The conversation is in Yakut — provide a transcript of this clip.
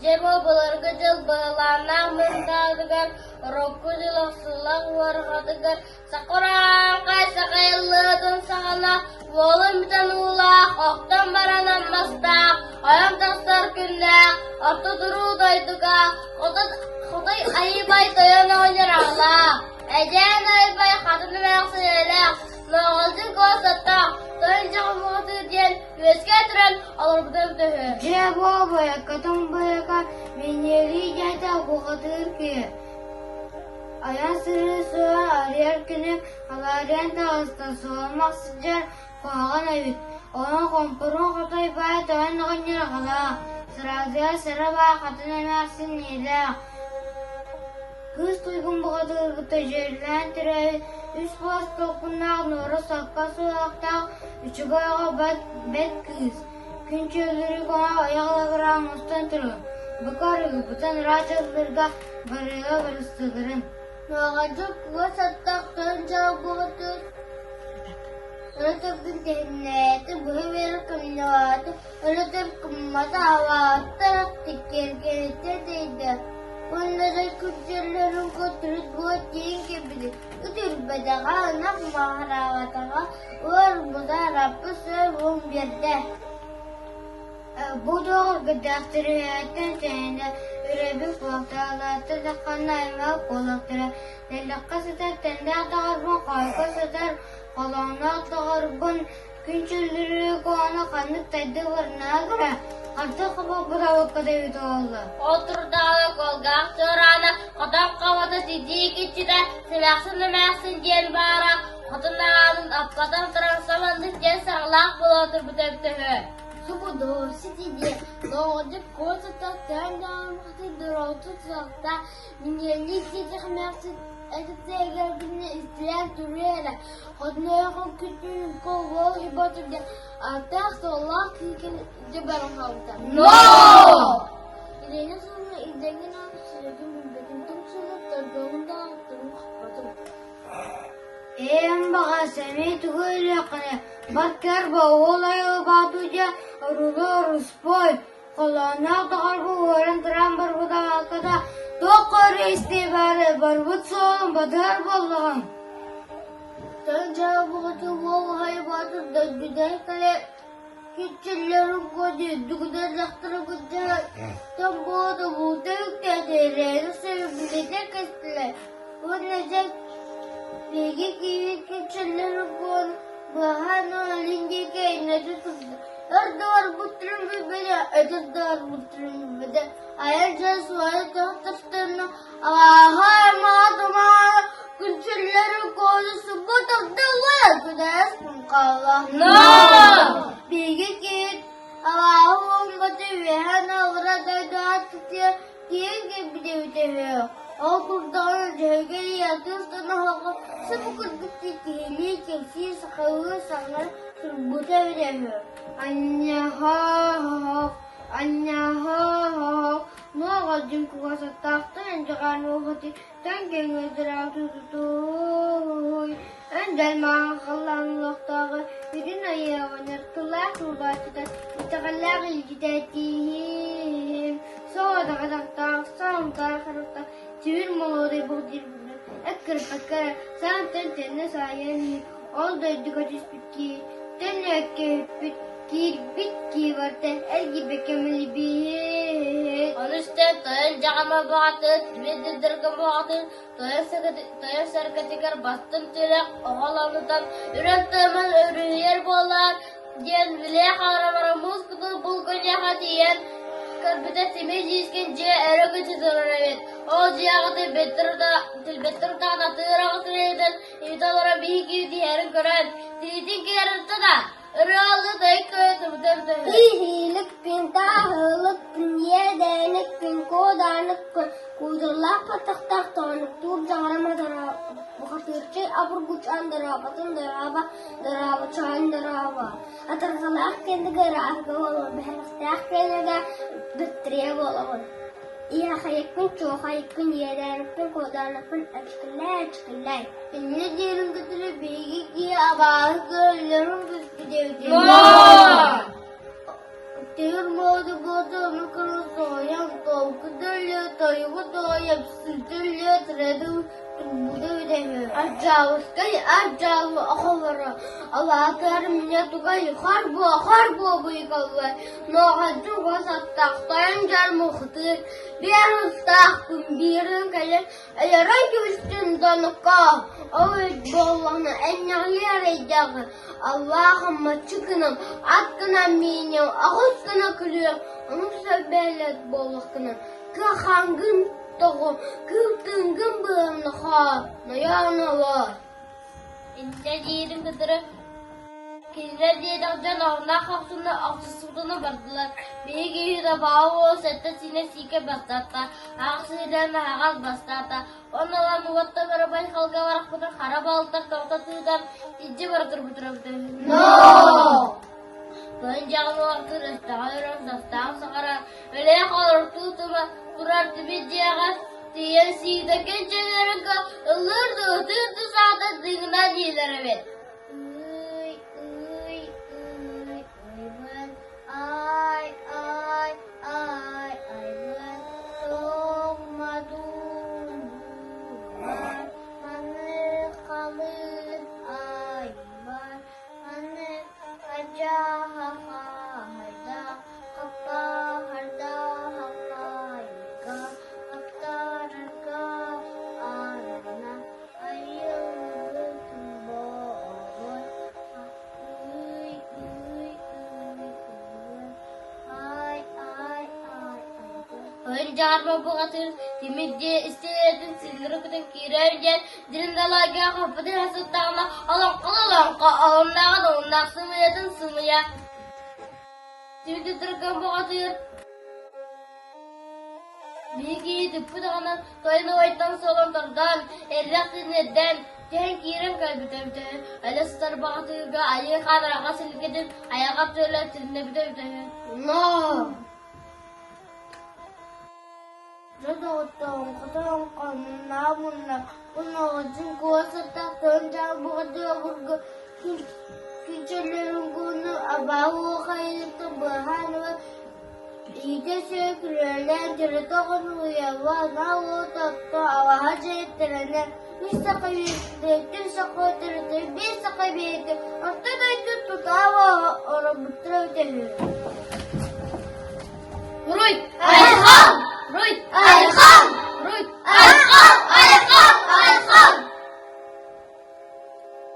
Дьэ бу былыргы дьыл быһылааннаах мындаатыгар, урукку дьыл охсуулаах уорҕатыгар сакураанхай сахайыллыытын саҕана уолун бүтэн уулаах, охтон баран аммастаах, ойон тахсар күннээх, орто туруу дойдуга Хотой Айыбай тойон оҕонньор аҕалаах, Эдьээн Айыбай хатын эмээхсин эйэлээх, Ноҕолдьун Куоссаттаах, Тойон Дьаҕымаҕатыы диэн үөскээ туран олорбута эбитэ үһү. Дьэ буо бойаккатын бойака минньиэлии дьээтэ бухатыыр киһи. Айан сырыы суола арыйар күнү алаарыйан таҕыста, суолумах сылдьар куһаҕан эбит. Онон хомпоруун хотой баай тойон оҕонньор аҕалаах, сыраадыйа сыра баай хатын эмээхсин ийэлээх, Кыыс туйгун бухатыыргыта дьүөрэлээн төрөөбүт үс буос толкуннаах нуора сакка суһуохтаах үчүгэй оҕо бэт кыыс күн чөллөрүк оҕо айах лабыраан мустан турар бука арыгыбытын ыраах дьылларга барыга барыстыларын Нуоҕадьык кугас аттаах тойон дьаабыһытын өрө төргүн тэһиннээтэ, быһа биэрэр көнньүөҕээтэ, өрө төр гыммата абааттар тиккэргэниттэн тэйдэ уонна да күрдьэллэрин төрүт буола тиийэн кэлбитэ ыт үрбэтэҕэ, ынах маһараабатаҕа, уорбута араппыт суор буолан биэрдэ. Бу доҕоргудаахтар үөһэттэн тэһинэ үрэбит куоктаалаата дахханна аймах буоллахтара тэллэххэ сытар тэндээх доҕорбун хоойго сытар холоонноох доҕорбун Күн чөллөрүө куһаҕана ханнык тайды барнаага, хардыы хобо-быраабыкка да эбит буолла. Ол турдаҕына кулгаах чуораана хотон хабата сидии киччитэ симэхсин эмээхсин диэн баара хотун аанын аппатан туран саманнык диэн саҥалаах буола турбута эбитэ үһү. Субудур ситидиэ доҕордук куотута тön даҕаммытын дорооту тутта миниэллик диэтэх эмээхсин этитигэрбини истилээн туруо эрэ Хотунойохун күтүнүккэ уол Ботурга ааттаах-суоллаах киһи дьэ баран хаалбыта. Но! Илиэнэ сылына илдэҥин аан сүрүгүн билбэтим тум сылып тордуоҕун да аттарын хаппатым. Эм баҕас эмиэ тугу өлүөххүнэ бар көр уол айылбаату дьэ оруулу оруспуой холоонноох доҕорбу уоран туран барбыта да туох көрүү истиэ баары барбыт суолун батыһар буоллаҕыҥ Тан дьаабыгыты уол хайбаатын дойдудан кэлэ киччиллэрин көдү дүгүнэр дьахтары кытта тон буода буута үктээтэ эрээри сөбүлэтэ кэстилэр уонна дьэ биһиги киирбит киччиллэрин куон быһаан илин диэки эйнэтэ турда Өр да барбыттарын билбэтэ, өтөр да барбыттарын билбэтэ, айар дьон суола тохтохторуна абааһы аймаҕа тумаана күнсүллэрин куону субу тардыллар күнээс хаалла. Биһиги киһит абааһы буомбата үөһэ аллара дойдуга тутуйа тиийэн кэлбит эбитэ үһү. Ол курдаҕына дьөһөгөй ийэтин устун оһоҕо субу курдук киһилии кэпсии сахалыы саҥара турбута эбитэ үһү. Анньаһоох, анньаһоох, нуоҕалдьын кугасаттаахтан эндьэҕээн уоһати таҥ кэҥэдыраатутутууй, эндэл мааҕын халлаан олохтооҕо бүтүн айыаҕынар тыллаах тулбааччыта итэҕэллээх илдьитэ тииһим, соҕотох атахтаах, соҥтоох харахтаах, тимир молуодай бухтиирбүнэн эккирпэккэ эрэ саантан тэннэ саайан иһин ол дойдуга түспүт киһи төннүөккэ бүппүт, киирбит киибарта эргийбэккэ мэлийбиһит. Ону истэн тойон дьаҕама баҕатын, тимир дырдырга баҕатын, тойон сэргэтигэр бастыҥ тирэх оҕолонутан үрэн тыаман өрүһүйэр буолаат диэн билиэ хаалара муус кытыл булгунньахха тиийэн көрбүтэ тимир дьиискин дьиэ өрө көтө турар эбит. Ол дьиэҕэ тилбэттэр утаҕын атыыр аҕатын эбэтэр Иитэ олорон биһиги тиһэрин көрөн, тириитин киэрэтэ да, ырыалыы тойук көйө турбута эбитэ үһү. Киһиликпин, тааһылыкпын, иэдээнэкпин, куодааныкпын, куудаллаах баттахтаах тоонуктуур дьаҥарама бухатыырчай обургучаан дорооботун дорообо, дорообочоон дорообо, атырҕалаах кэннигэ ырааһыга буолуо, бэһэрэхтээх кэннигэ быттрия буолабын. Иэхэйикпин, чуохайыкпын, иэдээнэппин, куодаанаппын эчикиллээ-эчикиллээ. Инньэ диирин кытары биһиги киһи абааһы көрөллөрүн билбит Тимир муода буолта ону көрөн соһуйан туолбут. Оҥкудуллу тойугу туойа сыдьыллыа тырадыы турбута эбитэ үһү. Ардьаабыскай ардьаабы оҕолоро алаатыгар минэ тугай хор-буо хор-буо буйгаллар нуоҕадьы угас аттаах тойон дьар мухтыыр биэр устаахпын биирин кэлин өлөрөн кэбистин донукка ол буоллаҕына энньэҕилии эрэйдээҕи Аллаах аммаччы гынан ат гынан мииниэм аҕыс гына күлүөм ону сэрбээлэт буоллаххына кыахаҥҥын тоҕо кыыртыҥҥын быһан нохоо нойоон олоор Инньэ диирин кытары кинилэр диэтэх дьон оҕуннаах охсуну охсуспутунан бардылар. Биһиги киһи табаҕа уол сэттэ сиинэ сиикэ бастаата, аҕыс сиинэн аһаҕас бастаата. Онно ылан уотта бары байҕалга барахпытын хара балтар тоҕута тыытан илдьэ бара турбутура Но! Тойон дьаҕын уолаттар өстөҕө өрөн састаах саҕара өлөөх олортуу турар тимир дьиэҕэ тиийэн сиитэ кэнчэлэргэ ыллыыр да ытыыр да саата дыҥынан иилэр эбит. Ый, ый, ый, уйбан, ай, ай, ай, айбан, тоҥмадуун буолар, маны халыыр айбар, маны хадьаһахайда, хаппахардаһахайга, хаптарарга арана, айыллыбытын боҕой, ый, ый, ый, ый, ай, ай, ай, Ойун дьаарба бухатыыр тимир дьиэ истиэнэтин сыҥыры көтөн киирэр диэн дириҥ далайга хаппытын сыттаҕына олоҥхо олоҥхо оһуннааҕын оһуннаах сымыйатын сымыйа Тимир түргэн бухатыыр Биһиги тыппыт аҕынан тойон убайтан суолан тордоон, эррэх тинирдэн, түһэн киирэн кэлбитэ эбитэ үһү. Өлө сытар баҕатыырга айыы хаан араҕас илгэтин айаҕар төлө тилиннэбитэ эбитэ үһү. Но! Дьэ доҕоттоҕум, хотоҕум хомуннаа мунна, уноҕочун куо сыттах тойон дьаабыҕа обургу күнчэллэрин кууну абааһы уохайыттан быһаан ылан Иитэ сүө күрүөлээн төрөтө оҕонуйаба наа уотатта алаһа дьиэттэринэ үс саха биэртэ саха төрөтө биэс саха биэртэ орто дойду тутааба оробуттара үтэһү Уруй! Айхал! Уруй! Айхал! Уруй! Айхал! Айхал! Айхал!